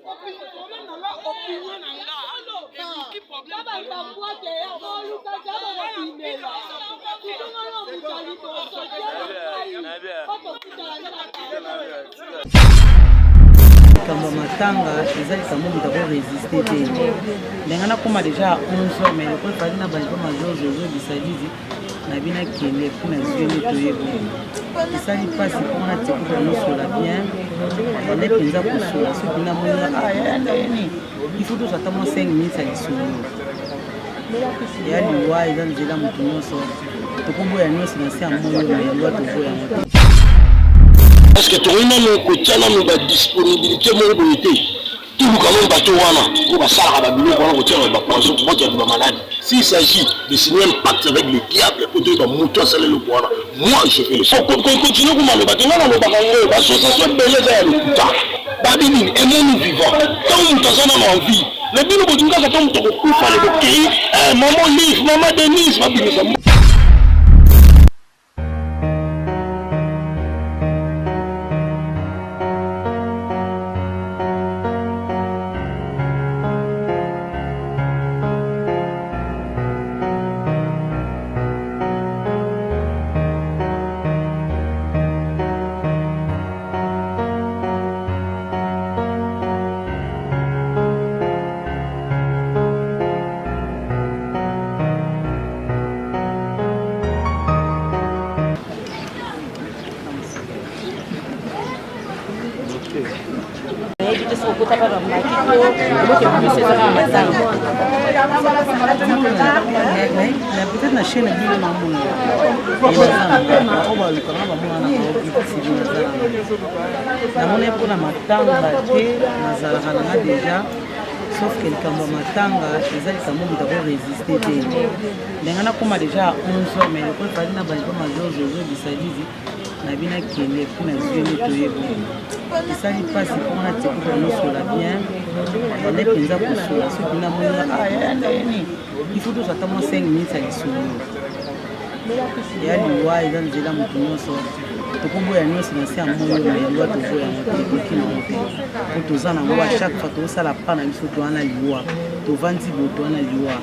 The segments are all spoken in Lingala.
Problème na nga, opinion na nga eluki problème. Likambo ya matanga eza likambo moto akoresiste te. Ndenge nakóma deja ya 11 heures, mais lokola efali na bango major Zozo Bisadidi na bino akende mpo na zwi nde toyebi esali mpasi mpo na tiko konosola bien bande mpenza kosola. Soki namoni aya ndeni, il faut tozwa ata mwa 5 minutes ya lisolo ya liwa. Eza nzela moto nyonso, tokoboya nyonso na se ya moi oyo, ya liwa toboya yango te. Parce que tokoki nano kotia nano badisponibilité moko boye te. Toluka nano bato wana oyo basalaka babiloko wana, kotia bapoison, kobota bato bamaladi. S'il s'agit de signer un pacte avec le diable po toyeba moto asala eloko wana, moi je vais le continuer. Komaloba te, nga nalobaka yango, baassociation ebele eza ya lokuta. Babi nini? Aimons-nous vivant. Ntango moto aza nano en vie, mais bino bolingi kaka ntango moto akokufa le bokei mama Olive, mama Denise, babimisa. Nayebi te soki okota mpa bamaki to eloko ebimisi ezaka na matanga. Peut-être na chaîne bino namona oyo balukanga bamona na namoni mpona matanga te, nazalaka nanga déjà, sauf que likambo ya matanga eza likambo moto akoresiste te. Ndenge nakóma déjà ya 11 heures, mais lokola efali na bango major Zozo Bisadidi na bino akende mpo na zwi nde toyebi esali mpasi mpo na tiko konosola bien bande mpenza kosola. Soki namoni aya ndeni, il faut tozwa ata mwa 5 minutes ya lisolo ya liwa. Eza nzela moto nyonso, tokoboya nyonso na se ya moi oyo, ya liwa toboya yango te, ekoki nango te po toza nango. A chaque fois tozosala pa na biso, toza na liwa, tovandi boye, toza na liwa.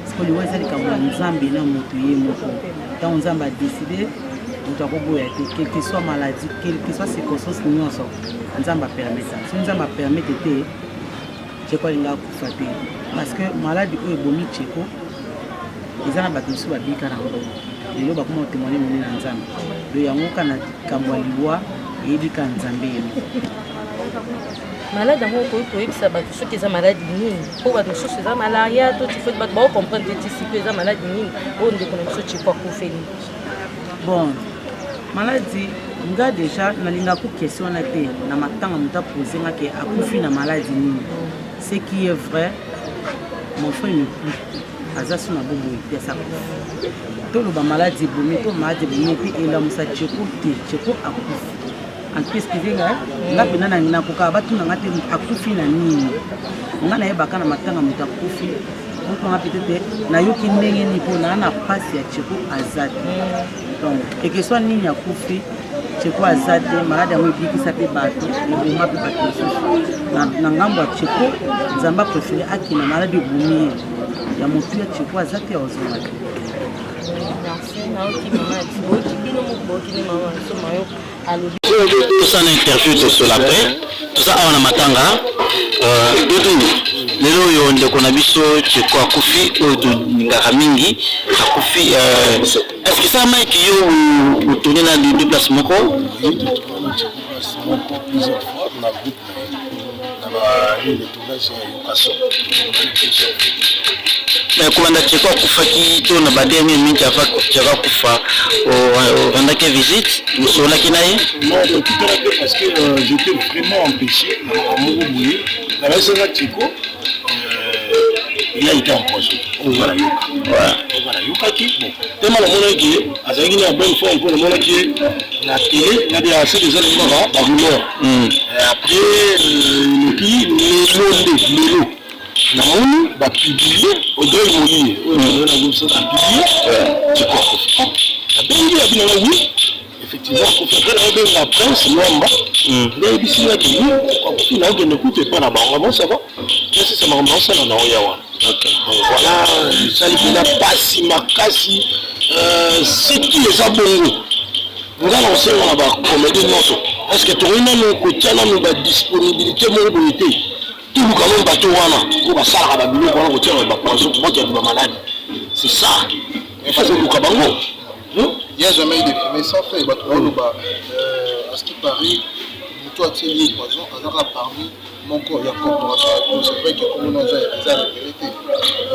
Siko liwa eza likambo ya Nzambe na moto ye moko. Ntango Nzambe adécider, moto akoboya te, quelle que soit maladie, quelle que soit circonstance nyonso Nzambe apermettre. Soki Nzambe apermettre te, Tsheko alinga akufa te, parce que maladie oyo ebomi Tsheko, eza na bato mosusu babika na yango, lelo bakoma kotémoigner monene na Nzambe. Do yango ka na likambo ya liwa, eyebi ka Nzambe ye moko. Maladi yango, okoki koyebisa bato soki eza maladi nini? Mpo bato mosusu eza malaria to typhoïde, bato bakocomprendre te ti sikoyo eza maladi nini oyo ndeko na biso Tsheko akufeli. Bon, maladi, nga déjà nalingaka ko question wana te na matanga. Moto apose nga ke akufi na maladi nini, ce qui est vrai, mon frère n'est plus, aza so na bomoi te, asa akufi. Toloba maladi ebomi to maladi ebomi te, elamusa Tsheko te. Tsheko akufi. En tout cas, excuse nga, nga mpena nakoka batuna nga te akufi na nini. Nga nayebaka na matanga moto akufi, moto nga peut-être nayoki ndenge nini mpo naa na mpasi ya Tsheko aza te. Donc quelque soit nini akufi, Tsheko aza te. Maladi yango ebikisa mpe bato, eboma mpe bato mosusu. Na ngambo ya Tsheko, Nzambe apréféré akenda, maladi ebomi ye. Ya motu ya Tsheko aza te, ya ozonga te. Merci. Nayoki mama ya biso, boyoki bino moko, boyoki nde mama na biso mayo alobi. Tosala interview, tosola pe. Toza awa na matanga. Dudu, lelo oyo ndeko na biso Tsheko akufi, oyo tolingaka mingi, akufi. Est ce que ça mike yo otourne na Dudu place moko? Place moko plusieurs fois na groupe na ye, na banini de tournage ya Yokaso. Mais kolanda Tsheko akufaki to na badernier minute avant Tsheko akufa, orendaki visite, osololaki na ye? Non, tokutana te parce que j'étais vraiment empêché na makambo moko boye. Nayebisaka Tsheko, il a été empoisonné. Oyo nayoka, oyo nayokaki, bon, tellement namonaki ye azalaki na bonne forme, mpo namonaki ye na télé na bien assez déjà kaka barumeur. Après eleki lelo nde lelo namoni bapublier Audrey Molie oyo naza na groupe, bapublier Tsheko akufi. Nabengi abi nanga oui. Effectivement, akufi. Après naobenga Prince Nwamba, nde ayebisi nga ke yo akufi, naokende kutu epa na bango. Bon, ça va, nasisa makambo naosala na oya wana. Donc voilà, esali mpena pasi makasi. Soki eza bongo, nga na kosenga na bacomédie nyonso, est ce que tokoki nanu kotia nanu badisponibilité moko boye te, toluka nanu bato wana oyo basalaka babiloko wana, kotia bapoison bato ya bamaladi? C'est ça, il faut koluka bango. Il n'y a jamais eu de fumée sans feu. Bato baloba, à ce qui paraît, moto atieli ye poison azaka parmi moko ya corporation ya tout. C'est vrai que komona eza révélé te.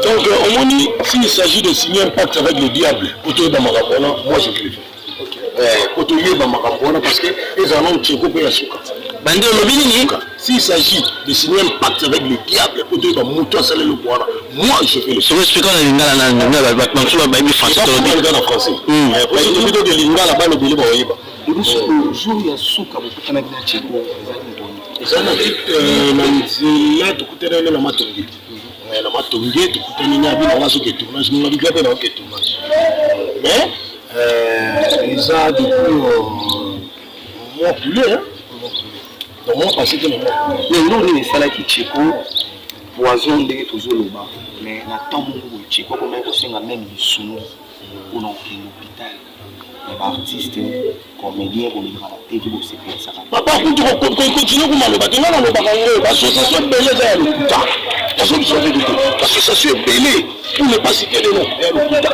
Donc omoni, s'il s'agit de signer un pacte avec le diable po toyeba makambo wana, moi je vais le faire po toyeba makambo wana, parce que ezala nano Tcheko mpe ya suka. Bandi olobi nini? S'il s'agit de signer un pacte avec le diable po toyeba moto asala eloko wana, moi je vais le faire. Soki explique na lingala, na lingala, bato mosusu bayebi français. Tolobi na français, tobi toke lingala, bana ebele baoyeba. Jour ya suka bokutanaki na Tcheko ezalaki mokoni? Eza na nzela, tokutanani na Matonge, na Matonge tokutani na bino nga. Soki tournage ninga bikla mpe naoke tournage, mais eza depuis mois coulé, hein? Donc mois passé te, na mois coulé. Mais eloko nini esalaki Tcheko poison ndenge tozoloba? Mais na temps moko boye, Tcheko akomaki kosenga même lisungi mpona kokende hôpital ya baartiste comédien, koleka na tv bosepelisaka. Papa, kutu continue kumaloba te. Nga nalobaka ngo, baassociation ebele eza ya lokuta. Nazobiso vérité, association ebele, pour ne pas citer de nom, ya lokuta.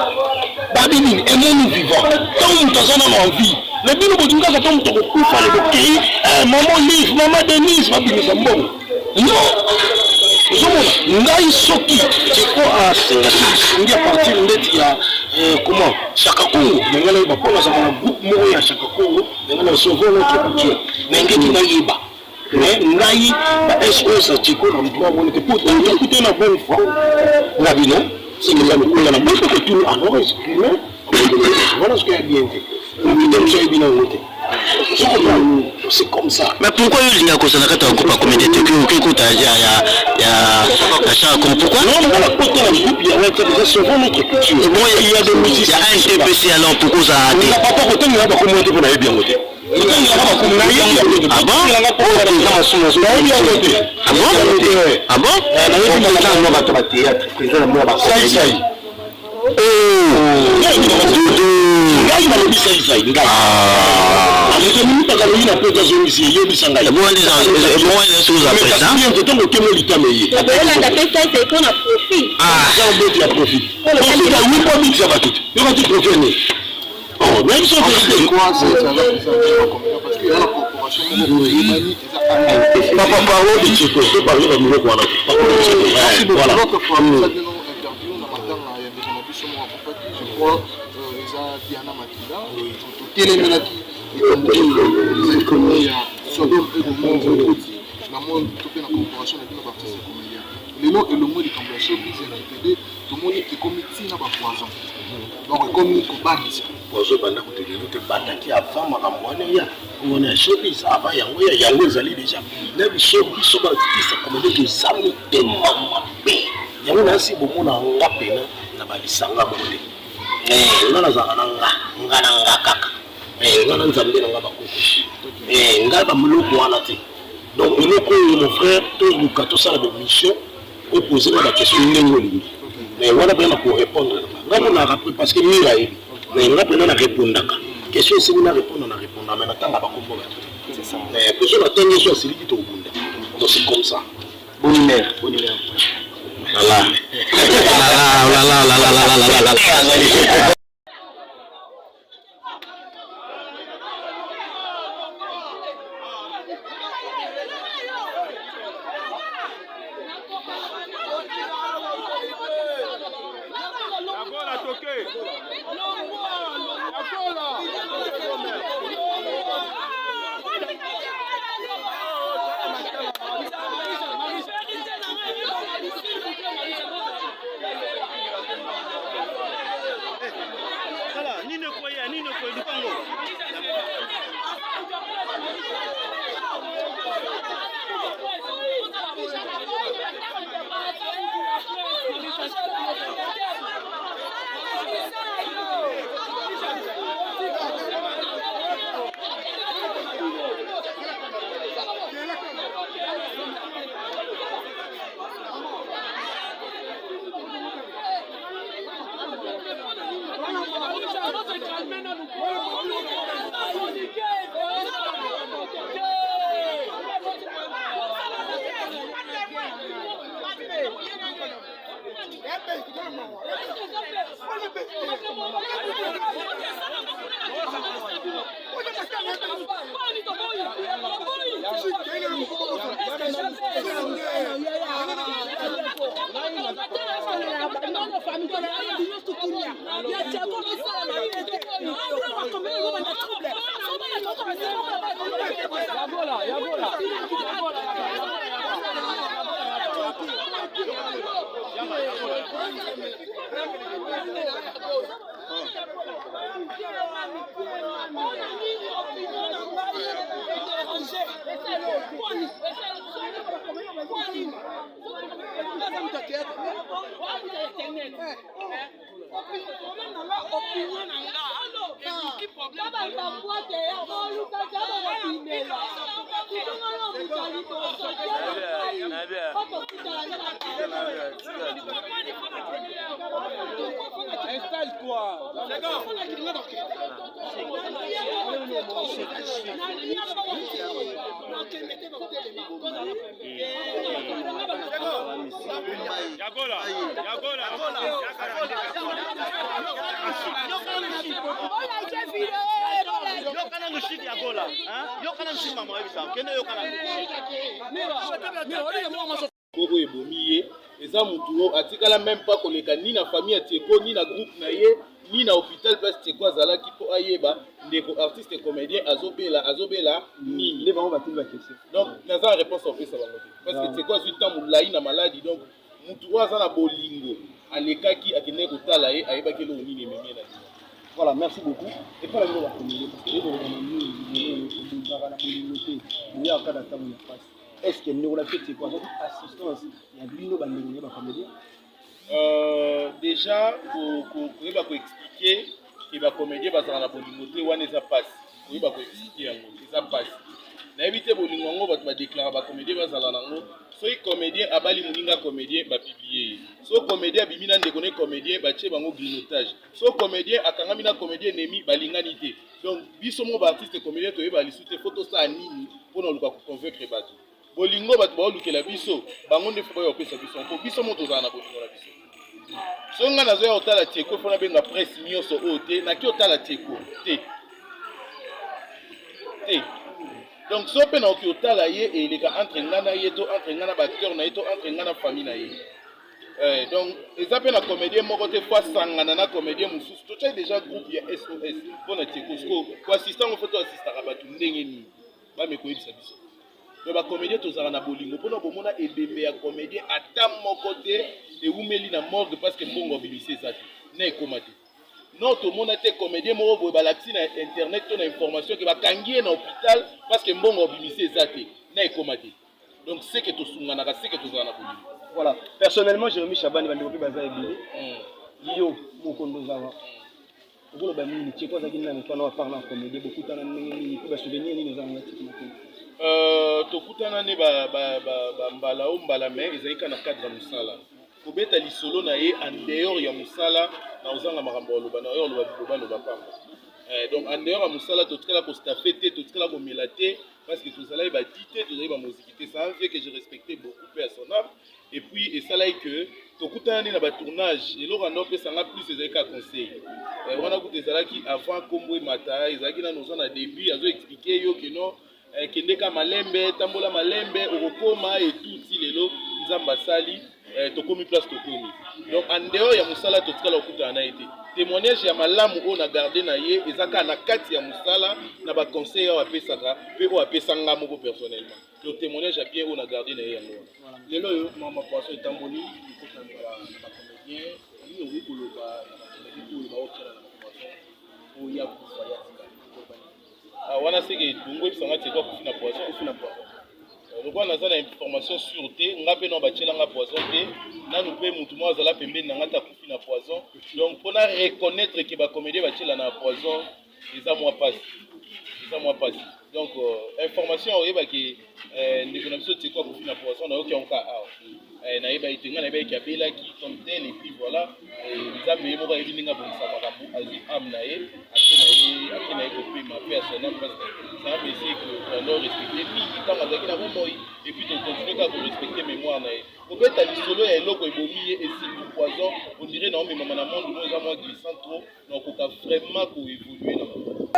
Babi nini, aimons-nous vivant. Ntango moto aza nano en vie, na bino bolingi kaka ntango moto akokufa le bokei mama Olive, mama Denise, babimisa mbongo. Non, ozomona ngai, soki Tcheko asengaki lisungi à partir ndeti ya comment, Chaka Congo, na ngai nayeba, mpo nazalaka na groupe moko ya Chaka Congo na ngai na Sauvons notre culture, na ngeki nayeba. Mais ngai ba SOS ya Tcheko na motu amoni te, po tokute na bonne foi na bino, seke eza lokola na boyi mpe kotuni alors exprime wana. Soki ya bien te, motu te mosu ayebi nango te. C'est comme ça. Mais pourquoi yo olingaka kozala kati ya groupe ya comédien te, oke kota ya Chaka Congo? Pourquoi? Non, nga nakota na groupe ya WhatsApp, eza Sauvons notre culture. Bon, il y a des musiciens. Ya ANTPC, alors pourquoi ozala te? Papa, kotangela bakombo te, mpo nayebi yango te. Ah bon? Nayebi yango te. Ah bon? Ah bon? Nayebi bato ba théâtre, président na mwa. Saisai. Ngai nalobi saisai, ngai moto mimutaka alobi na poto, azongisi, eyebisa ngai. Ntango okemo litama eye. Olanda mpe saisai mpona profit. Eza mboti ya profit, profit awi mpo bikisa bato te, yoka ti profit ne nayebi biso vérité. Parce que ya la corporation moko oyebani eza. Papa, parlons de Tcheko, to parler ba biloko wana te. Merci beaucoup. Voilà. L'autre fois, tosali bino interview na matanga ya ndeko na biso moko akufaki, je crois eza Diana Makila. Totelemelaki likambo oyo eza likambo ya Sodome et Gomorrhe ekoti na monde to mpe na corporation na bino baartiste comédien. Lelo elongo likambo ya showbiz ya kipede, tomoni ekomi ntina bapoison, donc ekomi kobangisa. Poison ebanda kutu lelo te, ebandaki avant makambo wana ya wana ya showbiz, avant yango ya yango ezali déjà na biso. Biso baartiste comédien toza motema mabe. Yango nasi bomona nga pena na balisanga moko te. Nga nazalaka na nga, nga na nga kaka, nga na Nzambe na nga, bakoko nga, bamiloko wana te. Donc eloko oyo, mon frère, toluka tosala baémission, opose nga baquestion ndenge olingi, mais wana mpena na korépondre na nga monaka après, parce que mire ayebi. Mais nga mpena na répondaka question esengi na répondre, na répondre, mais natanga bakombo bato te. Poso natangi so asiliki, tokobunda. Donc c'est comme ça. Bonne mère, bonne mère. Voilà. Là, là, là, là, là, là, là, là, là. Yagola toke. Yagola. Yoka nanu shiki ya gola yoka nanu shiki mama oyebisa kende yoka nanu. Oyo ebomi ye eza mutu oyo atikala meme pas koleka ni na famille ya Tieko ni na groupe na ye ni na hôpital place Tieko azalaki mpo ayeba ndeko artiste comédien azobela azobela nini. Nde bango batuni ba question. Donc naza na réponse opesa bango te parce que Tieko azwi ntango molai na maladi, donc mutu oyo aza na bolingo alekaki akendaki kotala ye, ayebaki eloko nini ememi ye na liwa. Voilà, merci beaucoup. Et puis, la vidéo va communiquer parce que les gens vont nous na bolingo te, boyaka na ntango ya pasi. Est ce que ndeko na biso Tieko azwaki assistance ya bino bandeko na ye bacomédien? Déjà koyeba koexpliquer ke bacomédien bazala na bolingo te, wana eza mpasi. Koyeba koexpliquer yango eza mpasi. Nayebi te bolingo yango bato badeklara bacomédien bazala nango. Soki comédien abali moninga comédien, bapublier ye. So comédien abimi na ndeko ne comédien, batie bango grignotage. So comédien akangami na comédien ennemi, balingani te. Donc biso mo baartiste comédien toyeba lisu te fo tosala nini mpona oluka koconvaincre bato. Bolingo bato baolukela biso, bango nde fo baya kopesa biso, mpo biso mo tozala na bolingo na biso. So ngai nazoya kotala Tieko, fo nabenga presse nyonso oyo te, naki otala Tieko te te. Donc so mpe nakoki kotala ye, eleka entre ngai na ye, to entre ngai na baacteur na ye, to entre ngai na famille na ye. Donc eza mpe na comédien moko te fo asangana na comédien mosusu. Totyai déjà groupe ya SOS mpo na Tieko. Siko koassiste yango, fo toassistaka bato ndenge nini? Bame koyebisa biso. Donc bacomédien tozala na bolingo mpona bomona ebembe ya comédien ata moko te ewumeli na morgue parce que mbongo abimisi eza te na ekóma te. Non, tomona te comédien moko boye balakisi na internet to na information ke bakangi ye na hôpital parce que mbongo abimisi eza te na ekóma te. Donc c'est que tosunganaka, c'est que tozala na bolingo. Voilà, personnellement, Jérémy Chabani, bandeko mpe baza ebele. Yo mokondo ozawa, okoloba nini? Tieko azalaki nani mpona waparle en comédie? Bokutana ndenge nini mpe basouvenir nini oza nango Tieko Makembe? Tokutana nde bambala o mbala, mais ezalaki kaka na cadre ya mosala. Kobeta lisolo na ye en dehors ya mosala, na ozanga makambo ya oloba na oyo oloba biloba loba pamba. Donc en dehors ya mosala, totikala kostaffe te, totikala komela te, parce que tozalaki badi te, tozalaki bamoziki te. C'est un vieux que je respectais beaucoup, mpe à son âme. Et puis esalaki que tokutana nde na batournage. Eloko anda opesanga plus ezalaki kaka conseil. Wana kuta ezalaki avant kombo emata, ezalaki nano oza na début, azoexpliquer yo ke non, kende ka malembe, tambola malembe, okokoma etuti. Lelo Nzambe asali, tokomi place tokomi. Donc en dehors ya mosala, totikala kokutana na ye te. Témoignage ya malamu oyo na garde na ye eza kaka na kati ya mosala, na baconseil oyo apesaka mpe oyo apesa nga moko personnellement. Donc témoignage ya bien oyo na garde na ye, yango wana. Lelo oyo mama poisson etamboli ekota na bacomédien. Nini okoki koloba na bacomédien oyo baotiala na bapoisson oyo ya kufa ya tikala? Ah, wana seke bongo ebisanga Tieko akufi na poison? Akufi na poison. Lokola naza na information sûre te, nga mpe no batielanga poison te nanu, mpe motu moko azala pembeni na nga te akufi na poison. Donc mpona reconnaître ke bacomédien batiela na poison, eza mwa pasi, eza mwa pasi. Donc information oyebaki ndeko na biso Tieko akufi na poison, nayoki yango kaka awa. Nayebaki te. Ngai nayebaki abelaki comme tel, et puis voilà, Nzambe ye moko ayebi ndenge abongisa makambo, azwi âme na ye, ake. Ake na ye kopema mpe ya son âme, parce que c'est un monsieur que on doit respecter mingi ntango azalaki na bomoi, et puis tocontinue kaka korespecte mémoire na ye. Kobeta lisolo ya eloko ebomi ye, et surtout poison, on dirait na omemama na monde moko eza mwa glissant trop, na okoka vraiment koévolue na monde.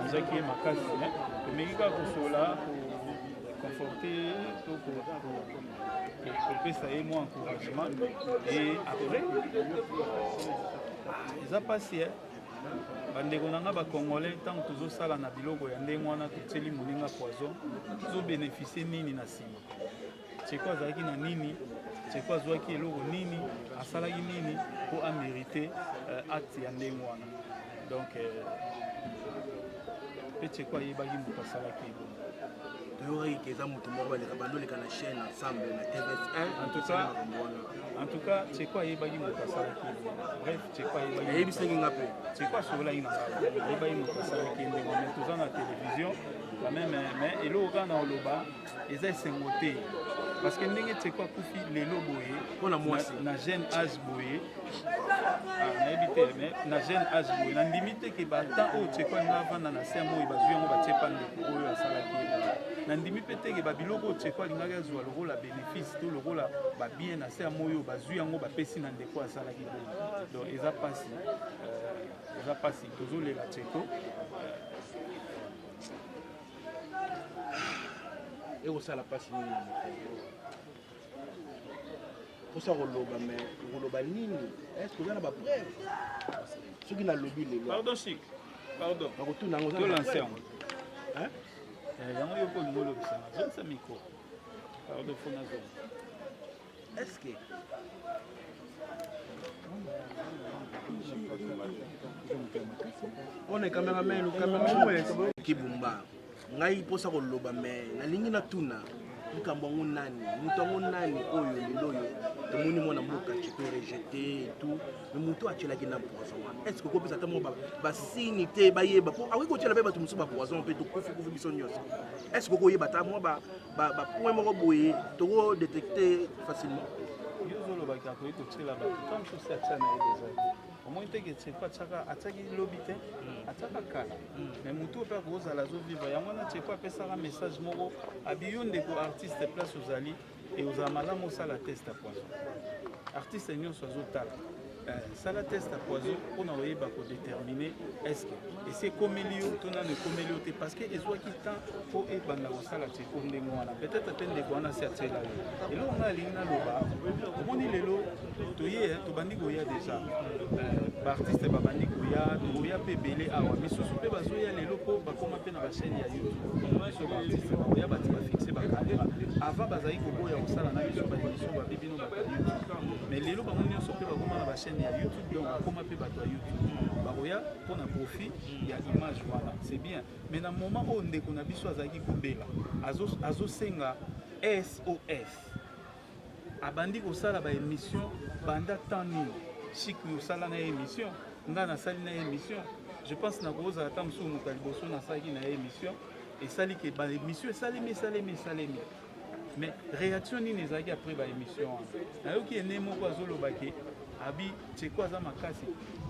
Ezaki ye makasi, tomeki kaka kosola, koconforte to kopesa ye mwa encouragement, et après eza mpasi. Bandeko na nga bacongolais, ntango tozosala na biloko ya ndenge wana, totieli moninga poison, tozobénéficie nini na nsima? Tsheko azalaki na nini? Tsheko azwaki eloko nini? Asalaki nini mpo amérite acte ya ndenge wana? Donc mpe Tsheko ayebaki moto asalaki ebongo. Toyokaki ke eza moto moko baleka bandoleka na chaîne ensemble na TVS1. En tout cas Tsheko ayebaki moto asalaki ebongo. Bref, Tsheko ayebaki. Ayebisaki nga mpe. Tsheko asololaki na ngai, ayebaki moto asalaki ndenge, mais toza na télévision quand même. Mais eloko kaka na oloba, eza esengo te, parce que ndenge Tsheko akufi lelo boye mpona mwasi na jeune âge boye, nayebi te, mais na jeune âge boye, nandimi te ke batemps oyo Tsheko alinga avanda na se ya moi, bazwi yango batie pa ndeko oyo asalaki ye. Nandimi mpe te ke babiloko oyo Tsheko alingaki azwa lokola bénéfice to lokola babien na se ya moi oyo, bazwi yango bapesi na ndeko oyo asalaki boye. Donc eza mpasi, eza mpasi, tozolela Tsheko. Ekosala mpasi nini na mokolo mposa koloba? Mais okoloba nini? Est ce oza na bapreuve? Soki nalobi lelo Pardon Chic, pardon. Bakotuna yango. Tolance yango. Yango yo mpo olingi olobisanga, zongisa micro, pardon, fo nazonga. Est ce que mpona cameraman, cameraman Kibumba, ngai mposa koloba, mais nalingi natuna likambo yango: nani moto yango, nani oyo lelo oyo tomoni mwana mboka Tsheko rejeté et tout, mais moto atielaki na poison wana, est ce que okopesa ata moko basini te bayeba? Po akoki kotiela mpe bato mosusu bapoison mpe tokufi kufi biso nyonso. Est ce que okoyeba ata mwa bapoint moko boye tokodétecte facilement? Yo ozolobaki akoki kotiela bato, ta mosusu atia na ye déjà. Omoni teke Tsheko atiaka, atiaki lobi te, atiaka kala, mais motu oyo mpe akozala azovivre yango wana. Tsheko apesaka message moko abi: yo ndeko artiste, place ozali e, ozala malamu osala test ya poison. Artiste nyonso azotala, sala test ya poison mpona oyeba kodéterminer est ce que esi ekomeli yo to nano ekomeli yo te, parce que ezwaki temps mpo ebanda kosala Tsheko ndenge wana. Peut-être mpe ndeko wana asi atiela yo eloko. Ngai alingi naloba, omoni lelo toye, tobandi koya déjà, baartiste babandi koya, tokoya mpe ebele awa. Misusu mpe bazoya lelo mpo bakóma mpe na bachaîne ya YouTube. Biso baartiste bakoya, bati bafixe bacaméra. Avant bazali koboya kosala na biso baémission, babi bino bato ya YouTube, mais lelo bango nyonso mpe bakóma na bachaîne ya YouTube. Donc bakóma mpe bato ya YouTube, bakoya mpona profit ya image wana, c'est bien. Mais na moment oyo ndeko na biso azalaki kobela, azosenga SOS, abandi kosala baémission banda temps nini? Chik osala na ye émission, ngai nasali na ye émission, je pense nakozala ata mosusu moto ya liboso nasalaki na ye émission. Esali ke baémission esalemi, esalemi, esalemi, mais réaction nini ezalaki après baémission wana? Nayoki ene moko azoloba ke Abi Tcheko aza makasi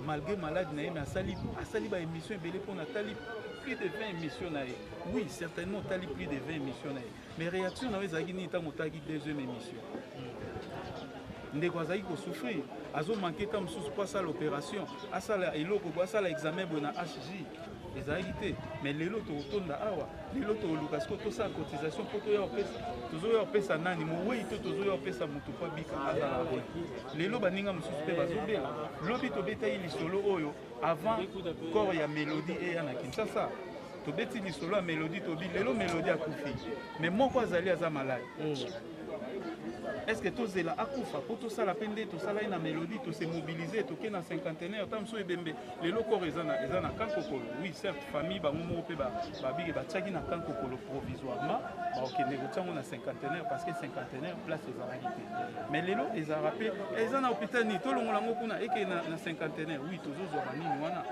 malgré malade na ye mais asali asali ba émission ebele mpo natali plus de 20 émissions na ye. Oui, certainement otali plus de 20 émissions na ye. Mais réaction na yo ezalaki nini ntango otalaki deuxième émission? Ndeko azalaki kosouffrir, azomanke ntango mosusu mpo asala opération, asala eloko boye, asala examen boye na HJ ezalaki te. Mais lelo tokotonda awa, lelo tokoluka sikoyo tosala cotisation mpo toya kopesa, tozoya kopesa nani mowei to tozoya kopesa motu mpo abika azala boye. Lelo baninga mosusu mpe bazobela. Lobi tobetaki lisolo oyo avant corps ya Melodie eya na Kinshasa. Tobeti lisolo ya Melodie, tobi lelo Melodie akufi, mais moko azali aza malade. Est-ce que tozela akufa mpo tosala mpe nde tosala ye na Melodie, tose mobiliser, toke na cinquantenaire ta mosusu ebembe lelo corps eza na, eza na camp Kokolo. Oui, certes famille bango moko mpe babike batiaki na camp Kokolo provisoirement, bakokende kotia yango na cinquantenaire parce que cinquantenaire place ezalaki te. Mais lelo ezalaka mpe eza na hôpital nini tolongola yango kuna ekende na, na cinquantenaire. Oui, tozozwa banini wana.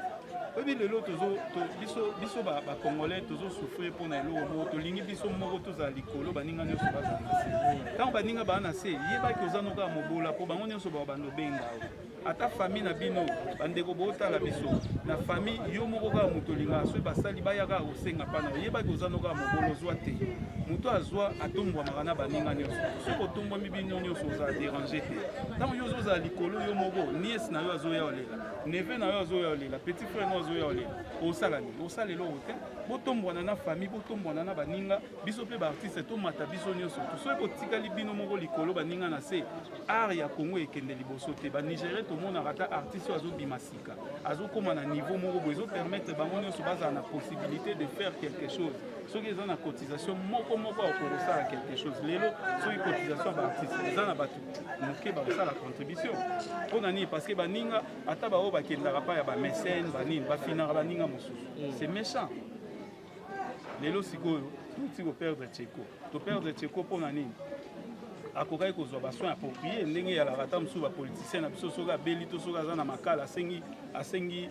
Oyebi lelo tozo to, biso biso ba, ba congolais tozo souffrir mpo na eloko moko, tolingi biso moko tozala likolo, baninga nyonso bazala na se. Ntango baninga baa na se, yebaki oza noka mobola mpo bango nyonso bakobanda obenga yo. Ata famille na bino, bandeko bootala biso na famille, yo moko kaka moto olingaka, soki basali baya kaka kosenga mpa na yo, yebaki oza noka mobola, ozwa te. Moto azwa atombwamaka na baninga nyonso. Soki otombwami bino nyonso ozala déranger te. Ntango yo ozozala likolo yo moko, nièce na yo azoya olela, neveu na yo azoya olela, petit frère na yo azoya olela, osala nini? Osala eloko te. Botombwana na famille, botombwana na baninga, biso mpe baartiste tomata biso nyonso. Soki botikali bino moko likolo, baninga na se, art ya Congo ekende liboso te. Banigérien tomonaka ata artiste oyo azobima sika azokóma na niveau moko boye, ezopermettre bango nyonso bazala na possibilité de faire quelque chose. Soki eza na cotisation moko moko akoki kosala quelque chose. Lelo soki cotisation ya baartiste eza na bato moke bakosala contribution mpo na nini? Parce que baninga ata baoyo bakendaka pa ya bamécène banini bafinaka baninga mosusu, c'est méchant. Lelo sikoyo touti koperdre Tcheko, toperdre Tcheko mpo na nini? Akokaki kozwa basoin approprié ndenge eyalaka. Ata mosusu bapoliticien na biso soki abeli to soki aza na makala, asengi asengi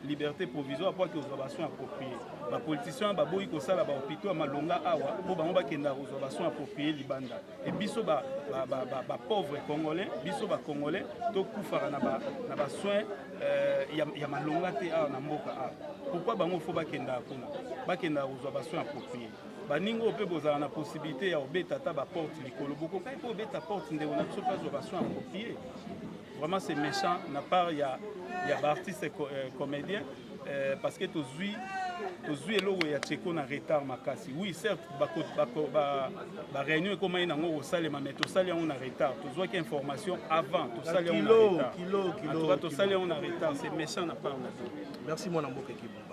liberté provisoire po ake kozwa basoin approprié. Bapoliticien baboyi kosala bahôpitaux ya malonga awa mpo bango bakendaka kozwa basoin approprié libanda. E biso bapauvre congolais, biso bacongolais tokufaka na basoin ya malonga te awa na mboka awa. Pourquoi bango fo bakendaka kuna, bakendaka kozwa basoin approprié? Baninga oyo mpe bozala na possibilité ya kobeta ata baporte likolo, bokokai mpe obeta porte, ndeko na biso mpe azwa basoin approprié. Vraiment, c'est méchant na part ya baartiste comédien, parce que tozwi eloko ya Tcheko na retard makasi. Oui, certes baréunion ekomaki nango kosalema, mais tosali yango na retard. Tozwaki information avant, tosali yango na retard. En tout cas, tosali yango na retard, c'est méchant na part na biso. Merci mwana mboka Ekibo.